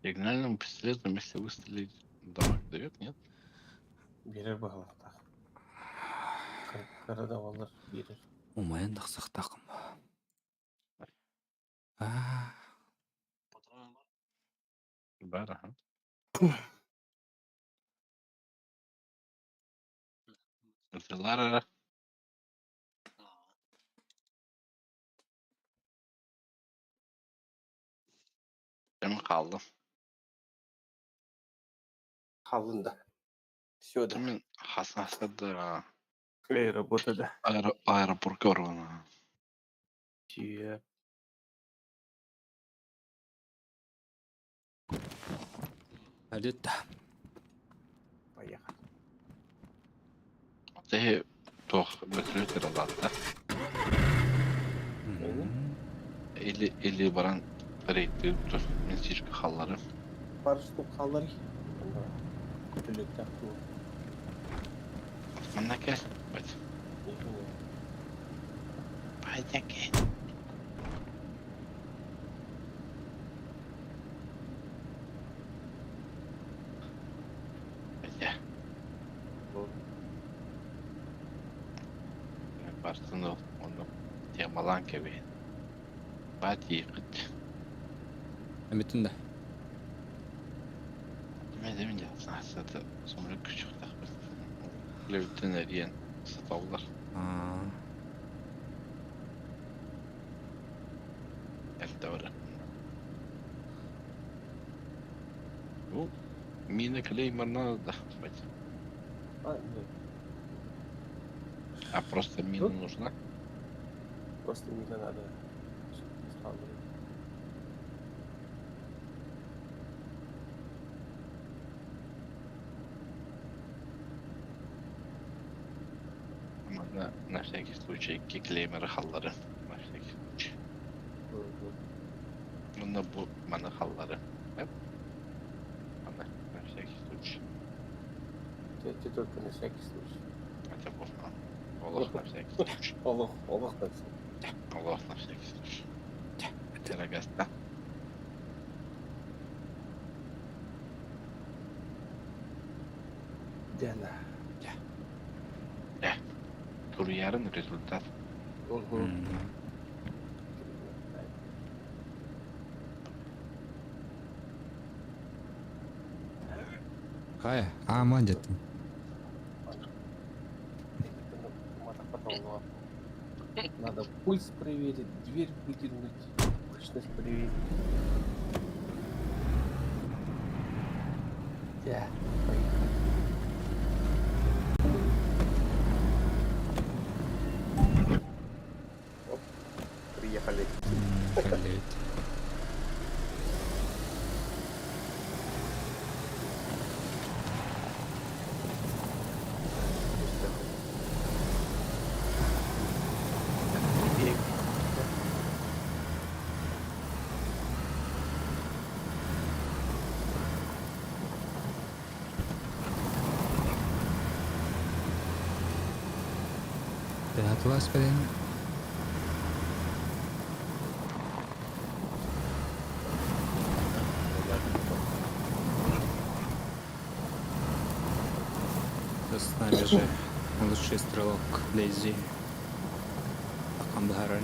Сигнальным пистолетом, если выстрелить, дамаг дает, нет? Биэрэр быһалаахтаах. Кыра да буоллар биэрэр. Умайан тахсахтаахым. Аа, Бар, ага. Взяла Ким хааллым? Хааллын да. Все да. Мин хас да Работа да. Аэропортка барбана. Чиэ. Алетта. Поехали. Теһи туох бөтүрү тыралаатта. Или или баран рейдтиир тур мин сиргэ халларым. Пара штук хааллар. Көтүлүктээх дуу. Манна кэл. Бать. Батя кэл. Батя. Барсын ол ону темалаан кэбиһин. Баатиикыт. Эмитин да. Димэ димэ саасата сомрuk күчүктахпыт. Левтен эрийэн саталлар. Аа. Эрдэ Ну, мина клеймор надо, да, бать. А, нет. А просто мина нужна? Просто мина надо. Ama на всякий случай икки клеймеры халлары. На всякий случай. Мына бу маны халлары. Аны на всякий случай. Это только на всякий случай. Это бу. Олох на всякий случай. Олох, олох на всякий. Олох на всякий случай. Дорогаста. Диана. Туруйарын результат. Угу. Хайа, ааман деттим. Надо пульс проверить, дверь выдернуть, мощность проверить. Да, поехали. Оп, приехали. Кэллибит. Тыһатылаас кэлин С нами же лучший стрелок Дейзи. Акамбаран.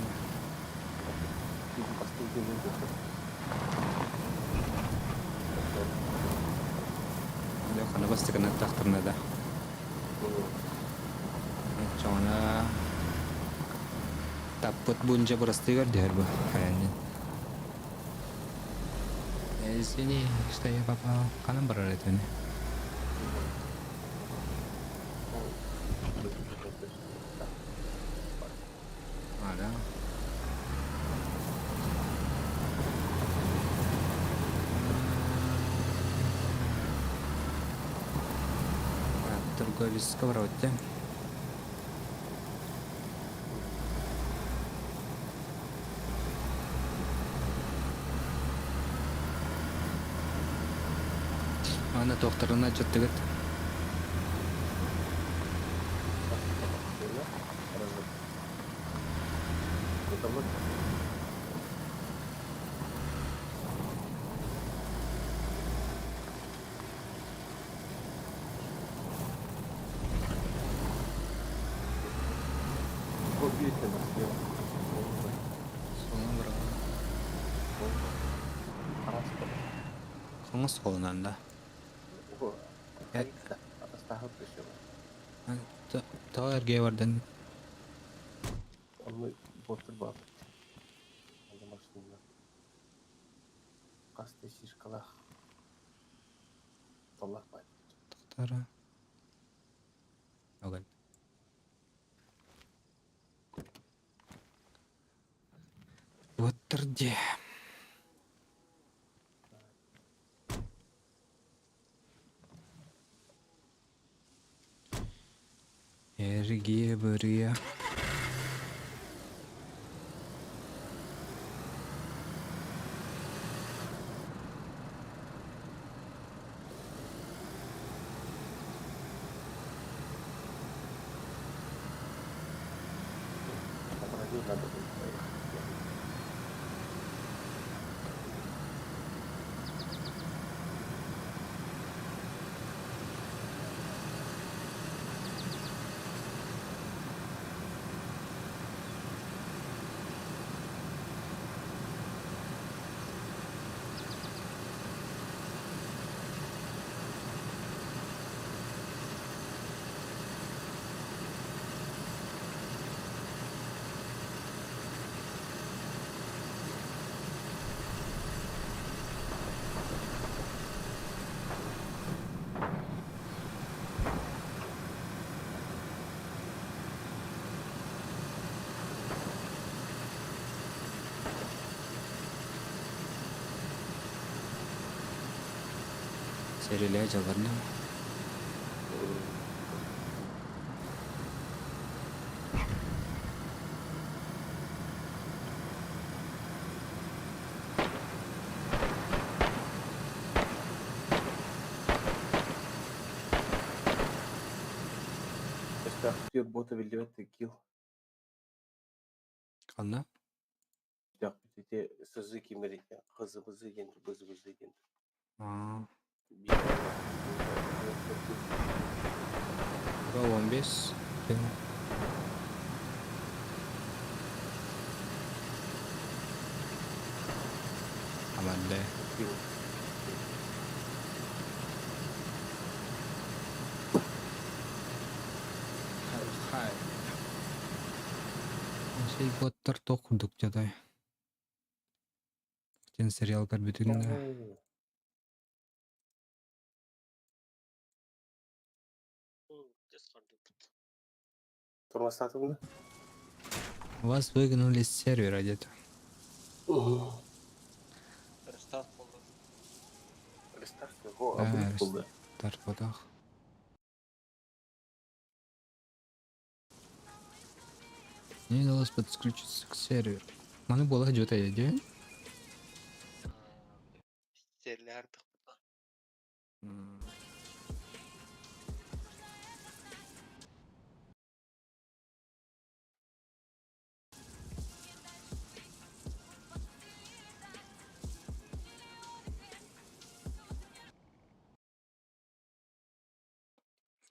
Хана бастыкына тахтырна да. Чоңона таппыт бунжа бырастыгар дehер бу. Хаянин. Извини, что я попал. Ханан барар этини. А, да? Другой сковородке. Аны тохторуна дьыттыгыт. Видно, слева. Суолунан быраҕан. Хаҥас суолунан да? Тоҕо эргийэ бардын? Тохтара. Огон. Уоттар дии. Эргийэ бырыйа. Сэрилээ дьалларна. Өстөөхтүүр буота биллибэт кил. Ханна? Ити Сузуки мэритэ хызыбызы диэн бызыбызы диэн. Аа. 15. Аманде. Сей боттар туох курдук дьадай. Диэн сериал көрбүтүҥ да. Тормозтатым да? Вас выгнали с сервера где-то. Рестарт болды. Рестарт его Да, обрыв был, да. Рестарт бодах. Мне удалось подключиться к серверу. Маны буола дьута дии. Серлердік.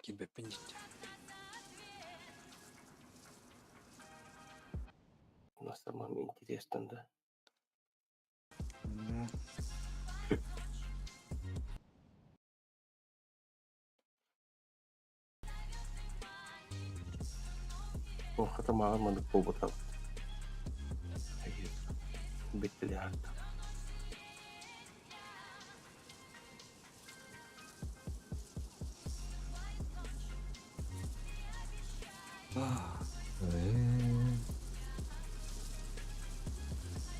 Киберпандит. На самом интересном, да. Ну. Ох, это мало маннык буолбатах. Бүттүлэр.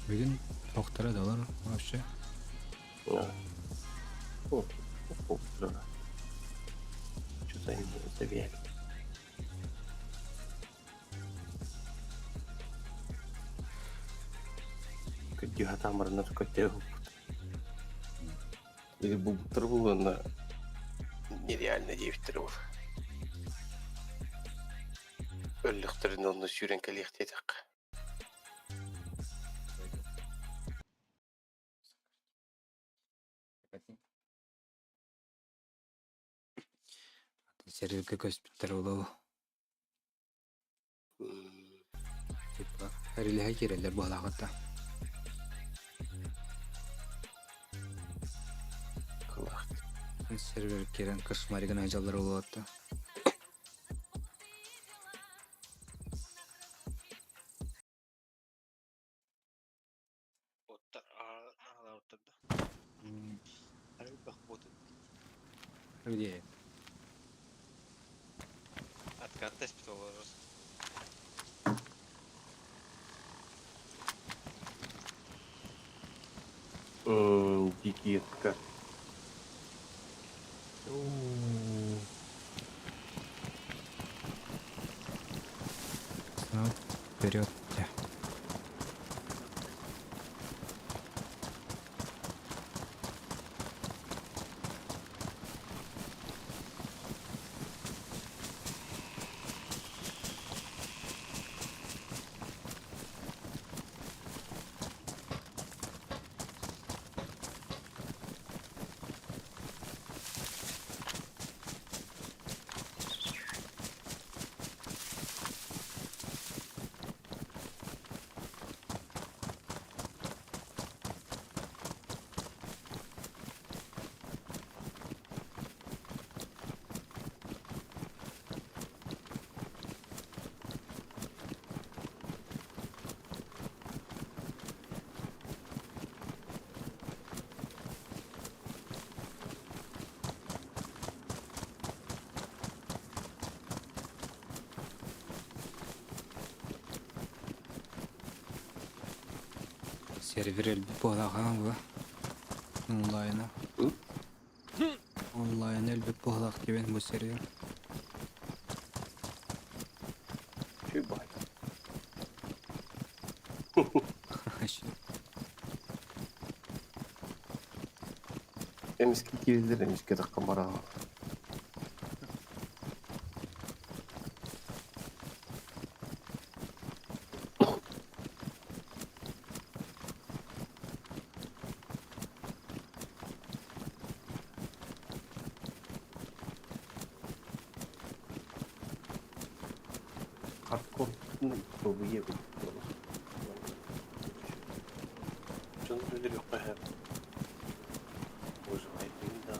Бүгүн тохтара далар вообще. О, Что-то они завяли. Күддү хатамарына көттө Или бу на нереально девтер ол. Өллөхтөрүн онну сүүрэн кэлиэхтиэтэх. Серверге көспүттэр олоо. Релиһэ киирэллэр быһалаахыта. Кылаах. Сервер киирэн кошмаригын айдьаллар буолуотта. Где? Откат теспит олорор. Дикий откат. Ну, вперед. Сервер элбэх буолаҕа бу. Онлайна. Онлайн элбэх буолаах диэн бу сервер. Чубай. Эмискэ киирэллэр, эмискэ таххан бараҕа. Хардкор пробуе Дьон өлөрүөххэ сөп. Выживает да.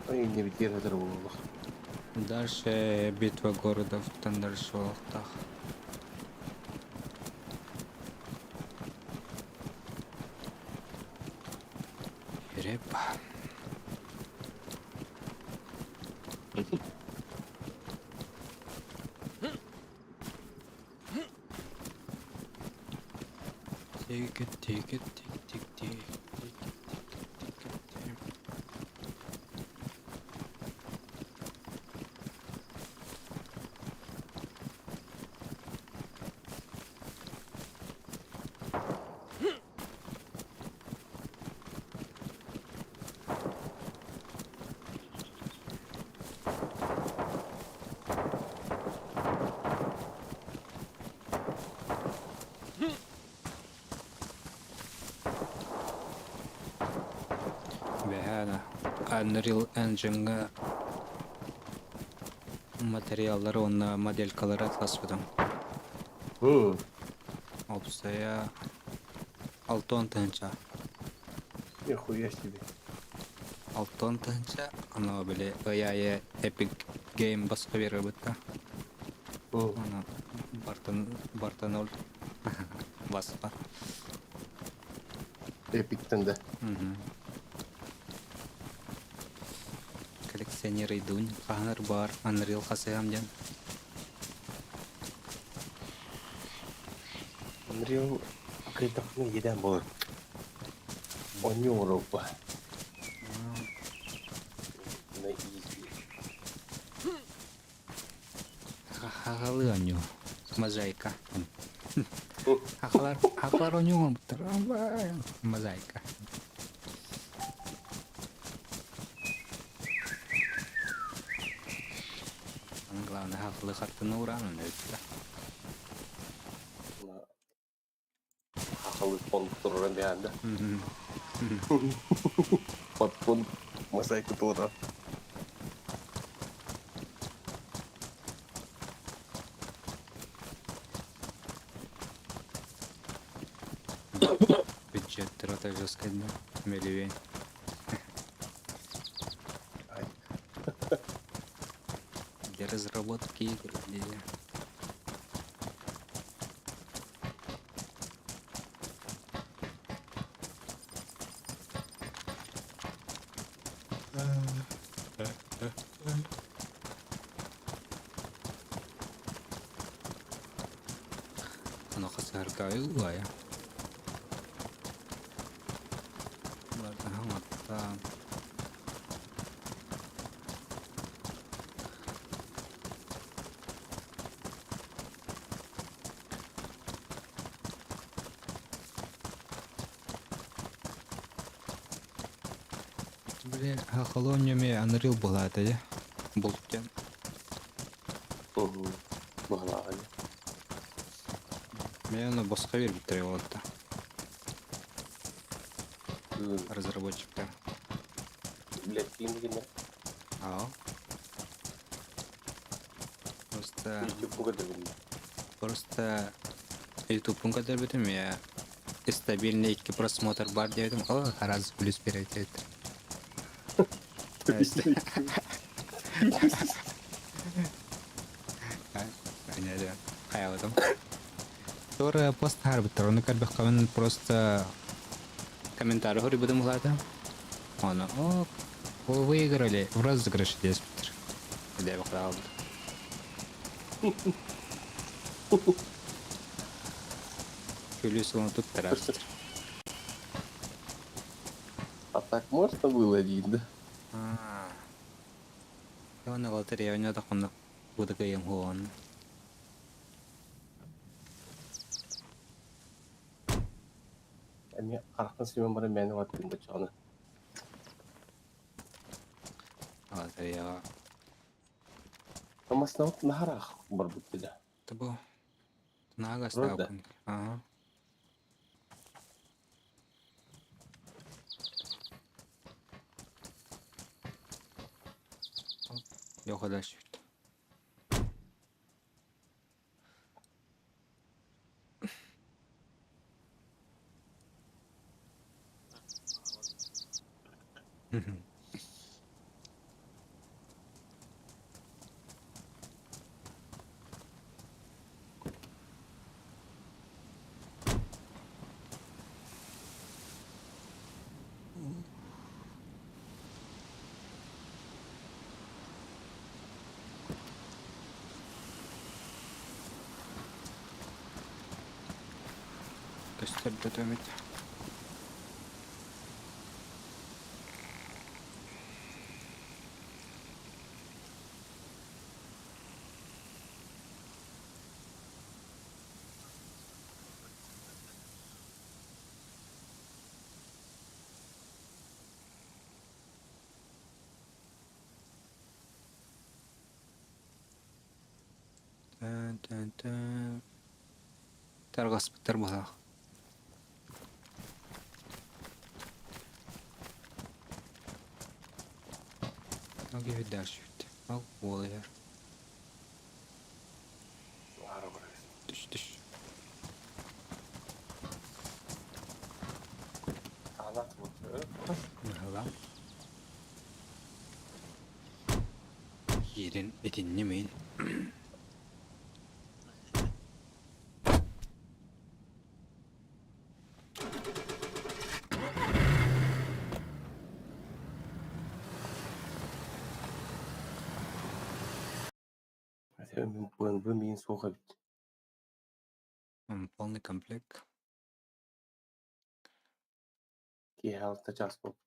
Ай, не битиэр хатар буоллах. Дальше битва городов Тандершолтах. Реп. Тик тик тик тик тик тик тик тик тик. Бэһээнэ Unreal Engine-ҥа материаллары уонна моделькалары атласпытым. Опсайа 60 тыһыынча. Нихуя себе. 60 тыһыынча, аны били ый аайы Epic Game босхо биэрэр. Аны бартан бартан босхо. Эпиктен да. Коллекционер идун хаһанар бар Unreal хасыам диэн. Unreal кыйтахны еден болар. Онньу оҥоробуппа. На изи. Хаҕалы онньуу. Мозаика. Хахалар хахалар онньуу оҥорбуттар. Мозаика. Главное хахалы хартыны ураан өттө. Хахалы фон туран биһанда. Под фон мозаика тура. Бюджет трата жестко мөлүйүөн. Для разработки игр для Ону хасыһарга ыллайа. Бардаһаҥаттаан. Били Холония эмиэ анырыыл буолаата дии булт диэн. Баҕалааҕа дии. Мин ону босхо биэрбиттэрэ уолаттар. Разработчиктар. Билэттиин гинэ. Аа. Просто YouTube көрдөрбүтүм. Просто YouTube-ун көрдөрбүтүм я стабильный икки просмотр бар диэбитим. О, раз плюс перейти. Хайалатым. Туора пост харбыттар, ону көрбөххөбүн просто комментарий хоруйбутум улаата. Оны, о, вы выиграли в розыгрыше диэспиттэр. Диэбэ хаалбыт. Күлүс уону туттараабыттар. А так можно было видно? Уонна лотерея ойнотоххуна бу да кыайыам суоҕун. Эмиэ харахтан симэн баран мээнэ баттыым баччаҕына. Лотереяҕа Массыынабыт наһаа ыраах барбыт да. Тобо наага астаабыккын. Аа. Леха дальше. Көстөр да төмүт. Тарҕаспыттар быһаах. Ол киһи дальше Ол уол иһэр. Түс түс. Быһалаан. Киирин итинни мин. Бу миин суох эбит. Полный комплект. Киэһэ алта чаас буолбут.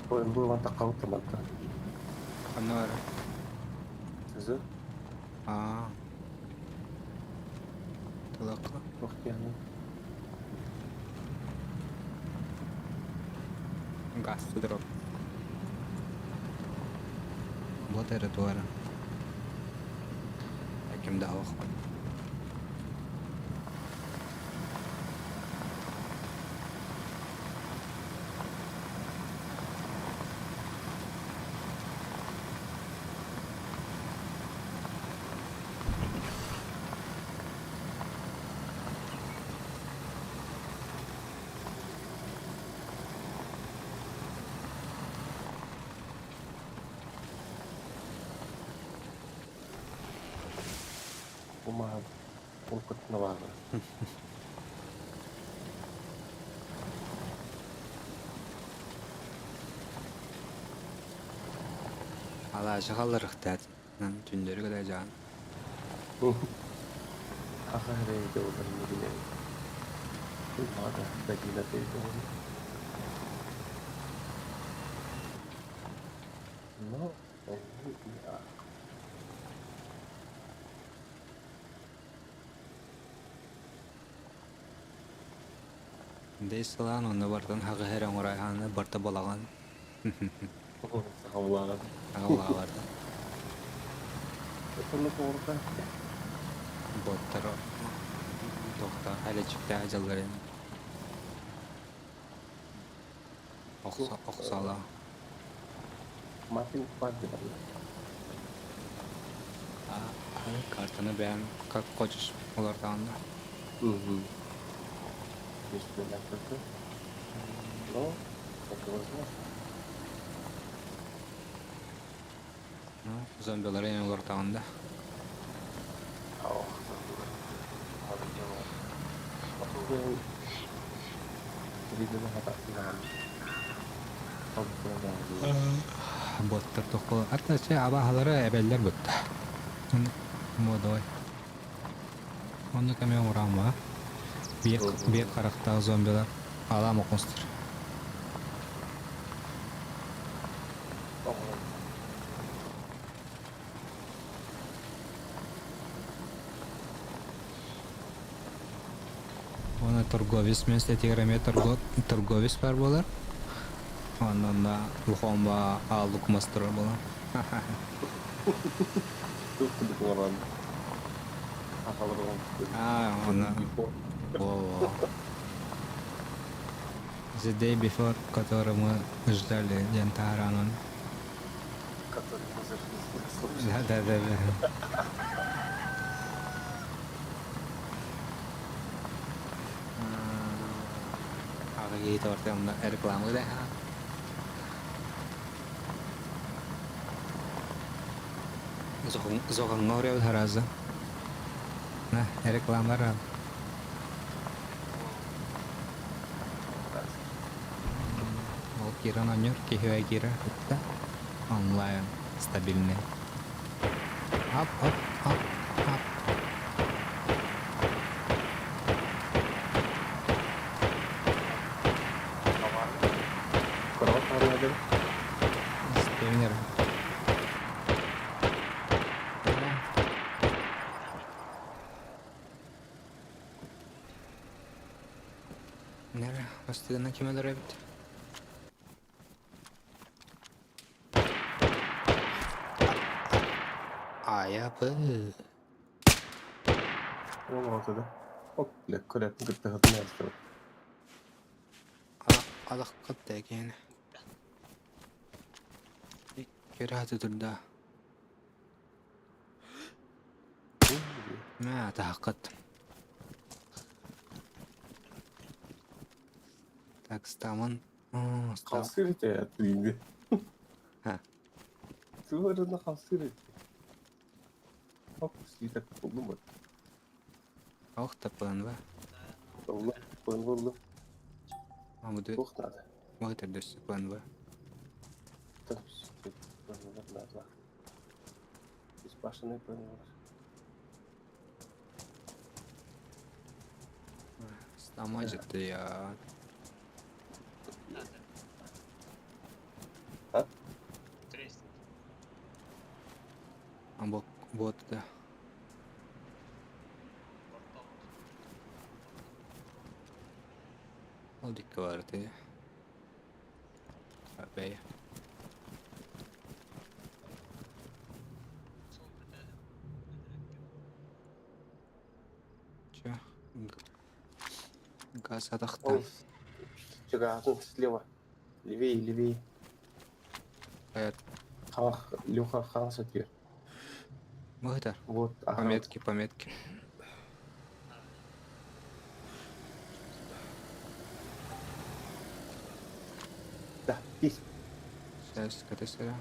Бу ылан таххабыт таматта. Ханна бара? Сызы. Аа. Тылакка. Туох диэхний? Газ дроп. Вот эрэ туора. Ким да суох. Маһын уруккуттан баара. Алаачы халларыхтаат түннэри кытта дьаан. Аха эрэйде олар билэр. Мада дагила Но Дэй сылаан онно бартан хаҕы эрэ оҥорайхааны барта балаҕан. Сахалааҕын. Аҕалаабарда. Сонно соҕурда. Боттар тохта әлечиктээх дьалларын охсала. Мартин Кварди Картаны бэйэм как хочешь олортаҕында. Угу. Только. Но это возможно. Ну, зомбилары эми олортаҕында. Ох, зомбилар. Надо Боттар тоххо ата чэ абаһалары эбэллэр бутта. Модой. Онно кэме оҥораама. Биэк харахтаах зомбилар алаам окунстар. Уонна торговец миэстэтигэр эмиэ торговец баар буолар. Онно лухомба ааллык мас турар буолар. Аа, онно во The day before, который мы ждали диэн таһараанын. Который мы зашли. Да, да, да, да. Аҕа киһи торты онно реклама да Зоҕоҥҥо оруйабыт харазы. На, реклама Ол киирэн оонньуур киһи киирэр кытта онлайн стабильный. Ап, ап, ап, ап. Стемнер. Нere, бастыгына ким өлөр эбит? Айапы. 16-да. Оп, бля, көрөппүн кытта хатын астырып. Алаххат да киэнэ. Кырааты турда. Мэ атааххат. Так, стаман. Хамсыыр этэ тыыны. Ха. Сыарына хамсыыр этэ. Оп, слиток булдум. Ох, ТПНВ. Булла, ПНВ булдум. А вот Туох надо. Вот это ПНВ. Так, ПНВ надо. Беспашенный ПНВ. Стама я. А? А вот, вот да. Ол дикки бар ти. Бэй. Че? Газ атахта. Чыгаатын слева. Левее, левее. Хах, Леха Ханс отвер. Мыгытар. Вот, ага. Пометки, пометки. Да, есть. Сейчас, КТСР.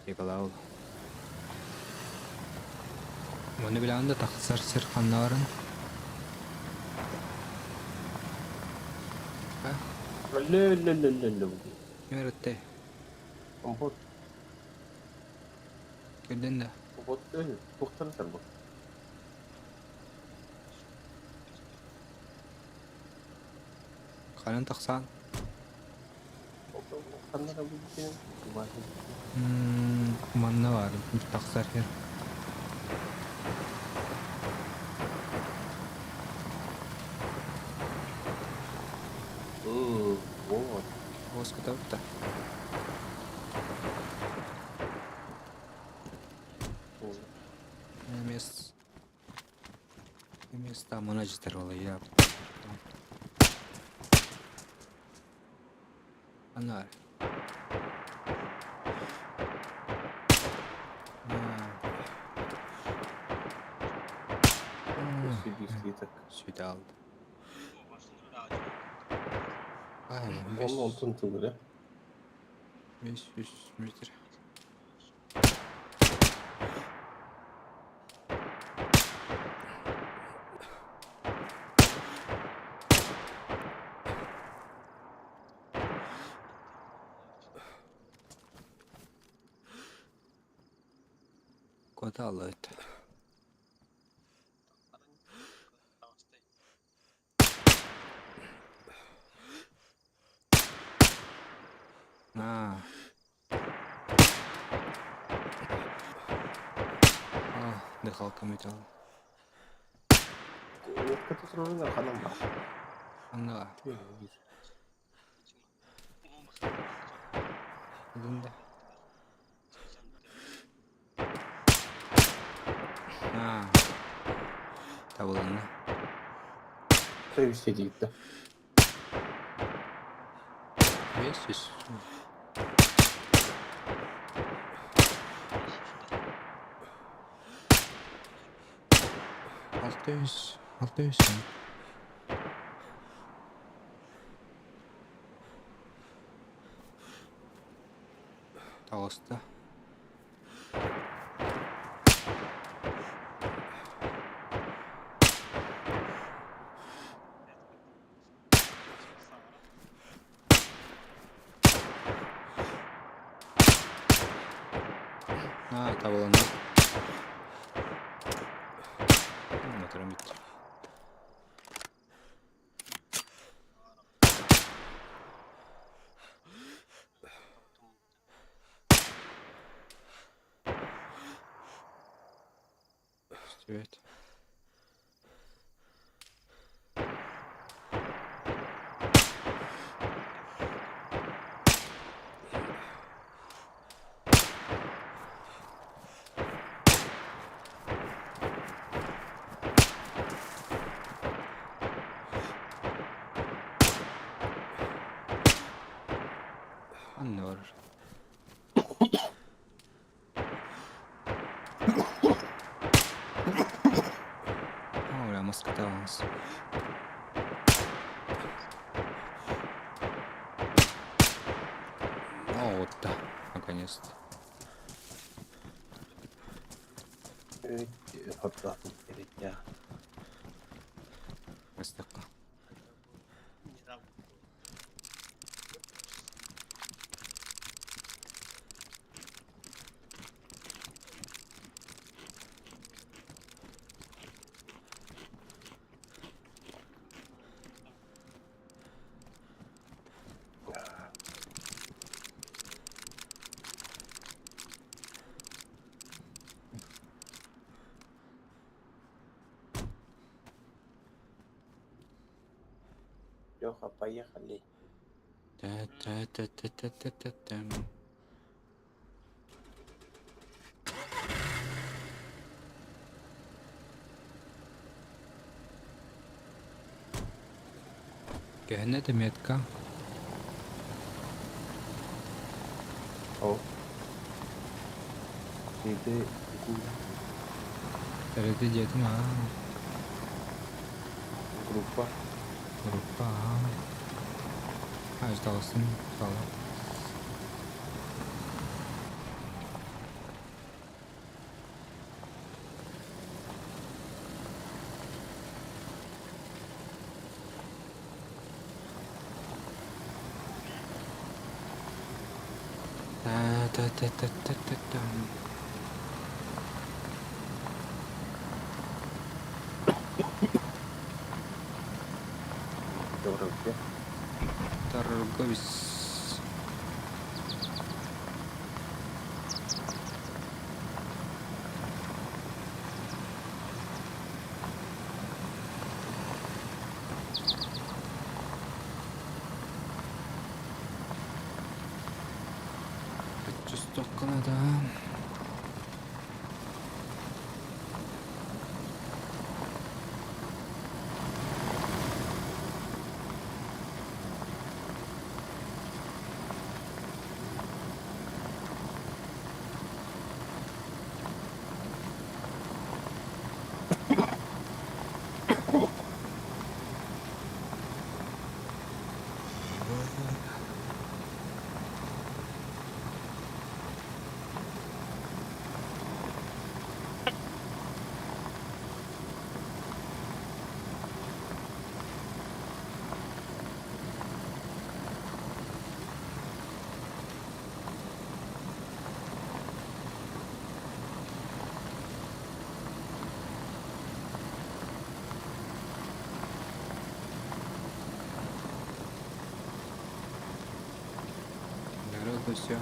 Текалаабыл. Уонна билэҕин да тахсар сир ханна барын? Өллө-өллө-өллө-өллө Ким эрэттэй? Бот Көрдүн да? бот туохтан сарбыт? Ханан тахсан? Ханна да бу Манна баар тахсар сир. Вот. Уоскутабыт да. Эмиэс эмиэс тамына житер олайя. Ана. Сюда алды. Ай, Onun онтун тылыры. 500 метр. Куда алыт? А. А, дыхалка металл. Ханан бар. Ана. Дында. А. Табылынна. Привести дейді. 500. 600. 600. Таҕыста. Аа, табылынна. Моторум бүттэ. Привет. Ханна барар? Оо, маскатаҕас. О, вот да, наконец-то. Мастакка. Леха, поехали. Та-та-та-та-та-та-там. Көһүнэ да метка. О. Иди, Тэрити диэтим аа. Группа. Группа аа. Аждалсын сала. Та-та-та-та-та-та. Добрый. Торговец. Чувствовка надо. Дорогу все.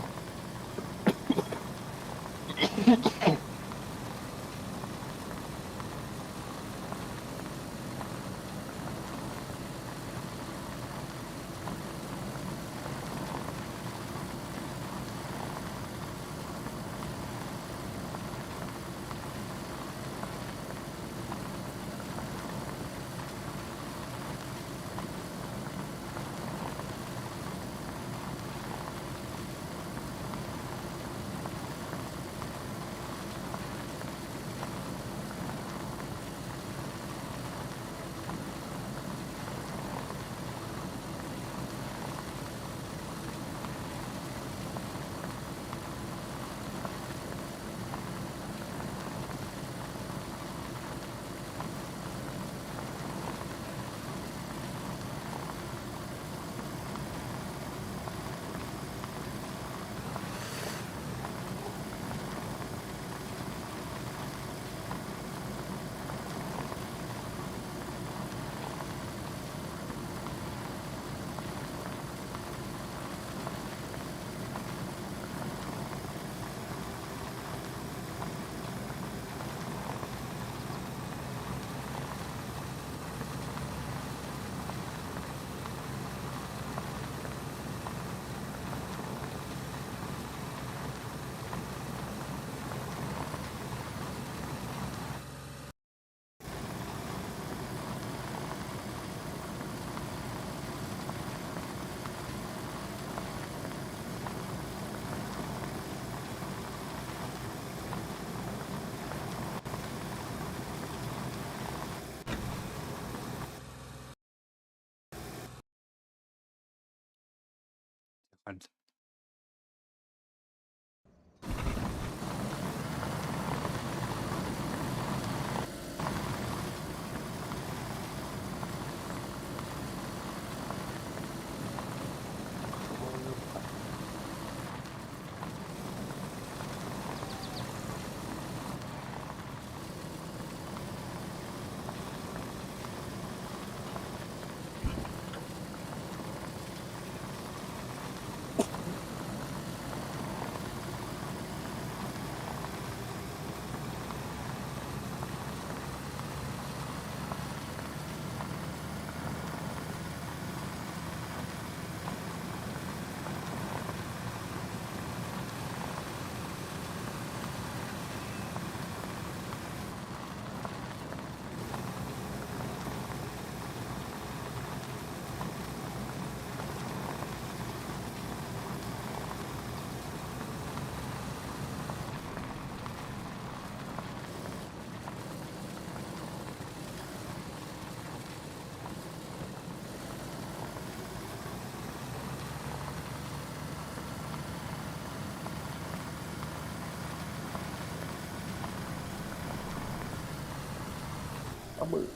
Абы.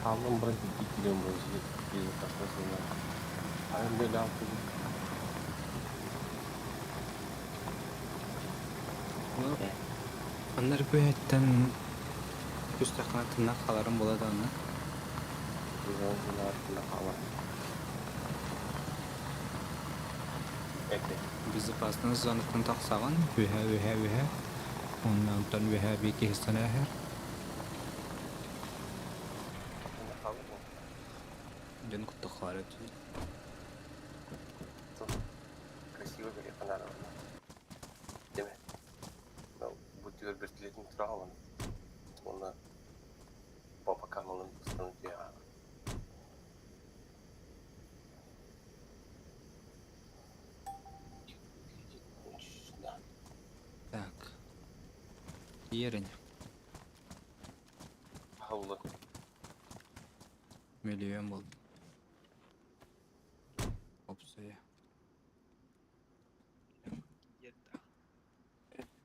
Хааллан баран киирдик киирэн безопасность Айан Аннар күһэттэн түстэххинэ тыннах халарым буола да онно. Безопасность зонаттан тахсаҕын, үһэ үһэ үһэ, уонна онтон үһэ биир киһиттэн ааһар. Дьон куттаххаары Красиво Бу вертолетин тураҕын уонна папа Камалын ыстан Так. Ерень. Хаулы. Миллион был. Опция.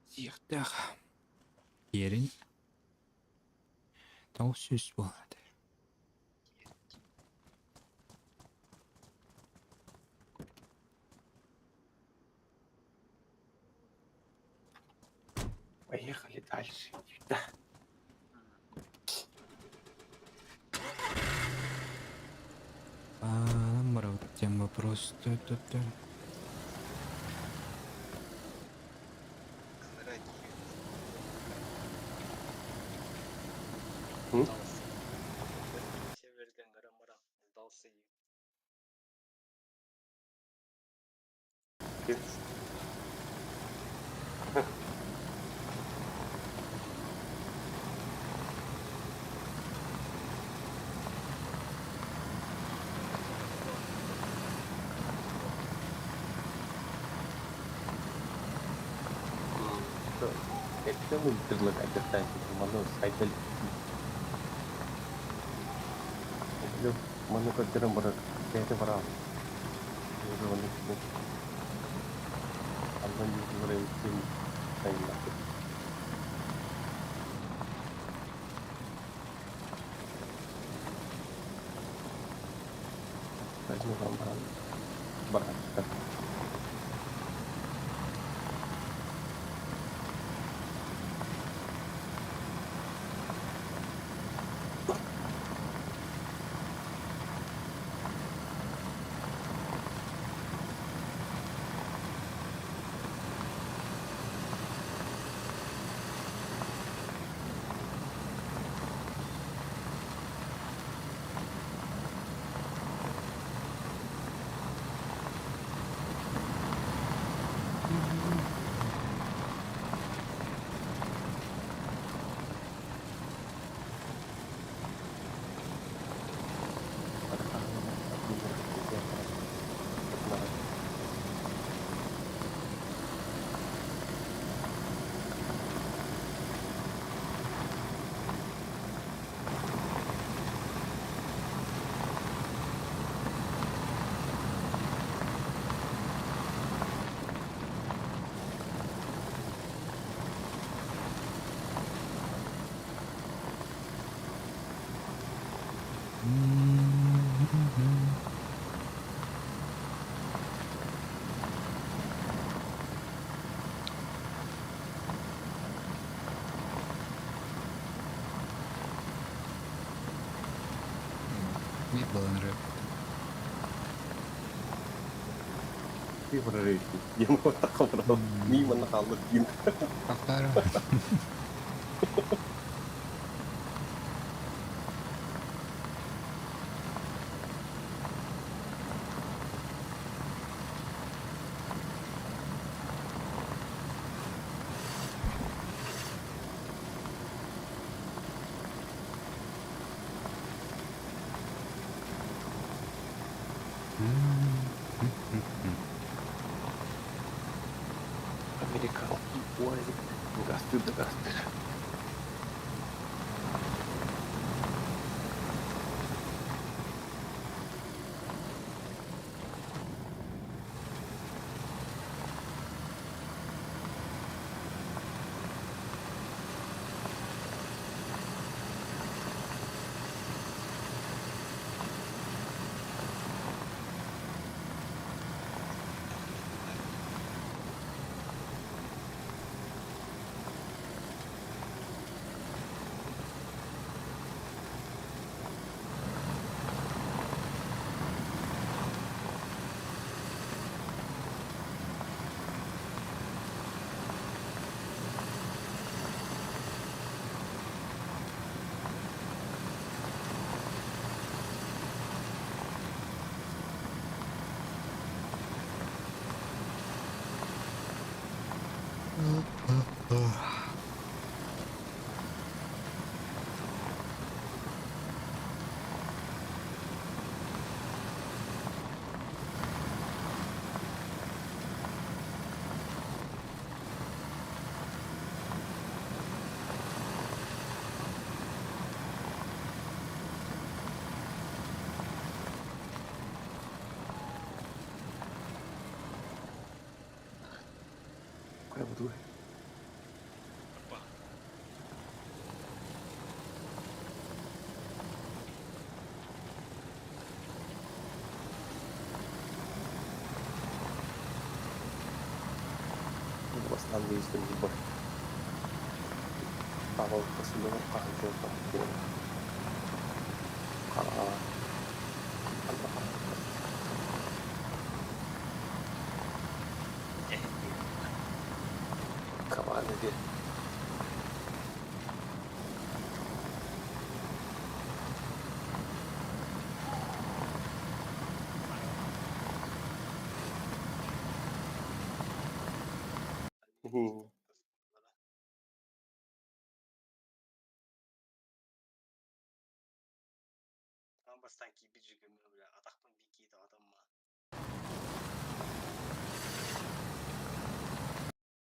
Тихтах. Ерень. Тоҕус сүүс буолар Поехали дальше. Да. Аанан тем вопрос. Ту-ту-ту. Это мы предлагать Маны сайдал. Маны көрдөрөн барар. Бэйэтэ барар. Андан баран баран. Нет было нрав. Мимо. Ахтара. Американский уазик. Гасты да гасты. Хайа Бастаан выездын бар. Павел Васильев Команда де.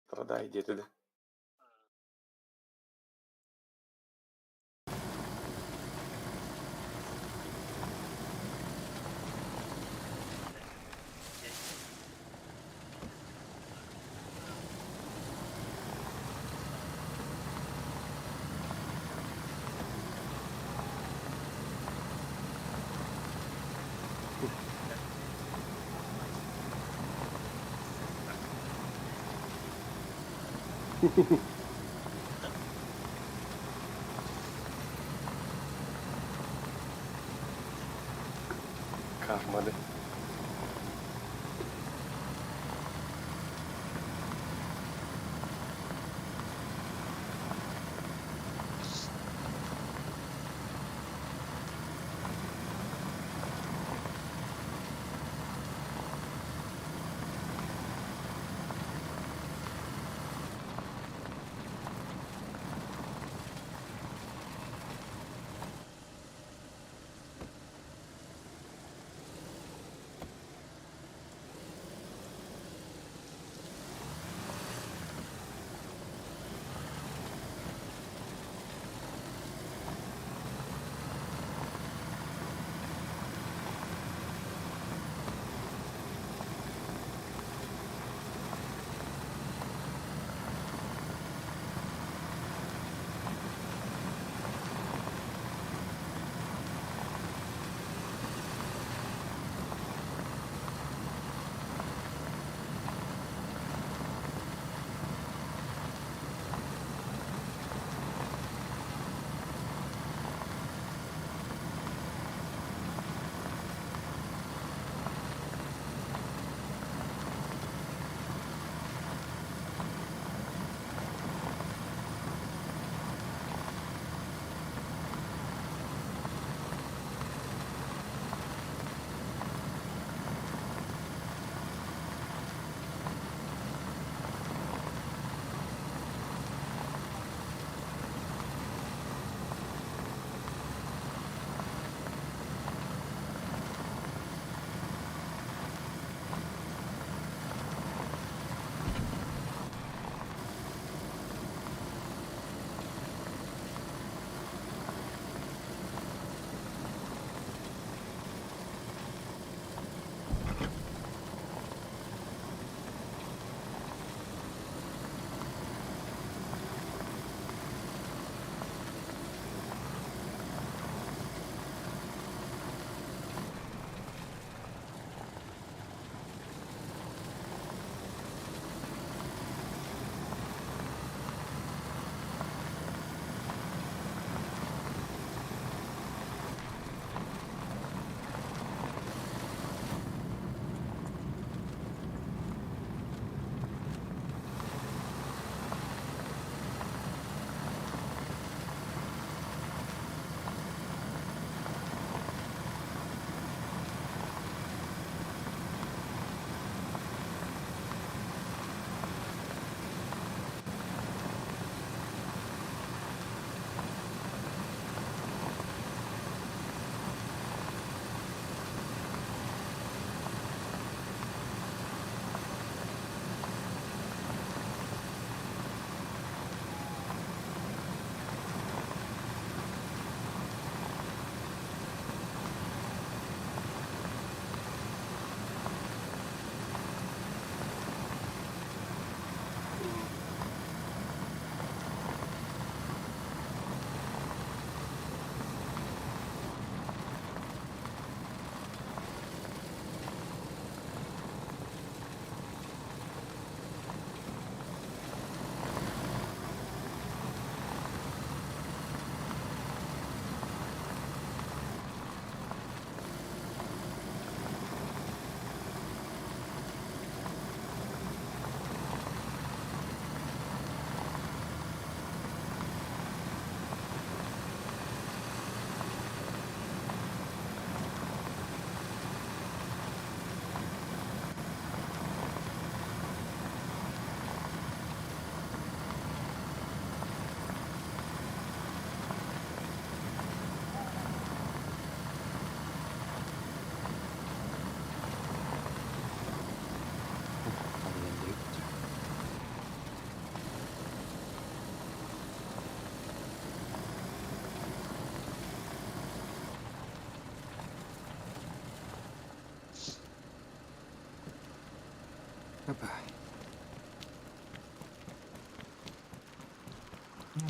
Страдай диэтэ да. Карма да.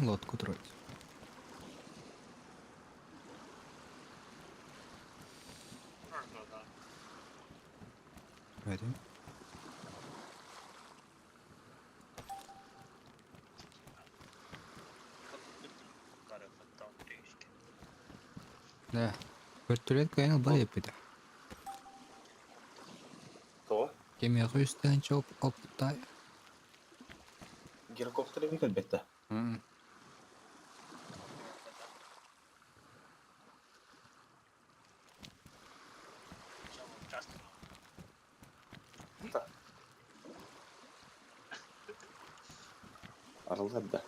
Лодку трогать. Ready? Да. Вертолет кыайан ылбат эппитэ. Тоҕо? Кимиэхэ үстээн чоп оптай. Гирокоптер эми кэлбэт да? Арыллар да?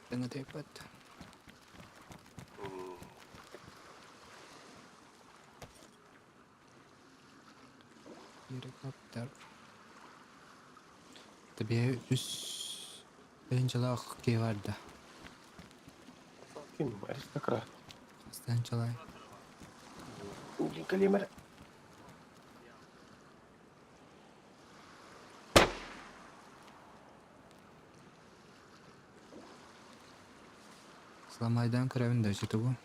Тыҥатыйбат. Гирокоптер. Табиһа үс тыһыынчалаах киһи барда. Ким? Аристократ. Хас тыһыынчалаах? Калимер. Сламайдаан көрөбүн да өссө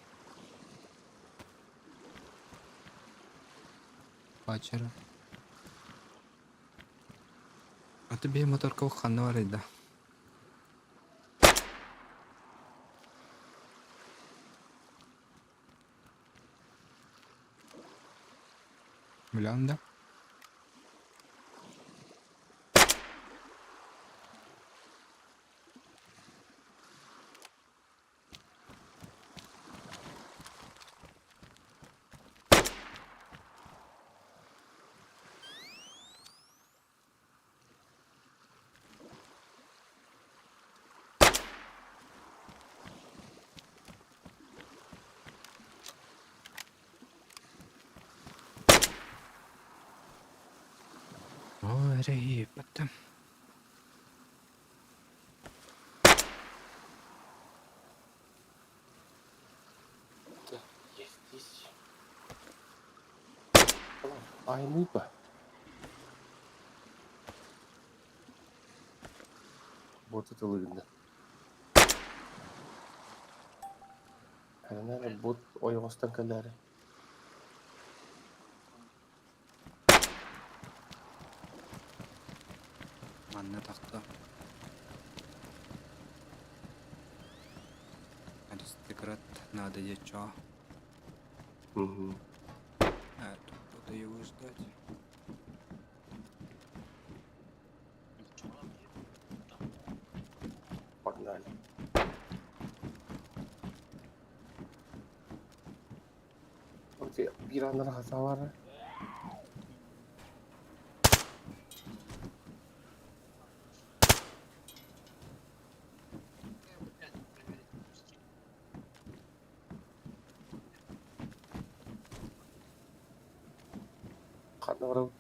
Пачера. А тебе моторка ханна барыйда? Билэҕин да? Оо, эрэ ииппэттим. Есть здесь. Айныпа. Вот это выгодно. Наверное, бот ойоҕостон кэлээри. Манна тахта. Аристократ надо дечо. Угу. А, тут буду его ждать. Погнали. Вот bir anlar hata var. Ханна барабыт?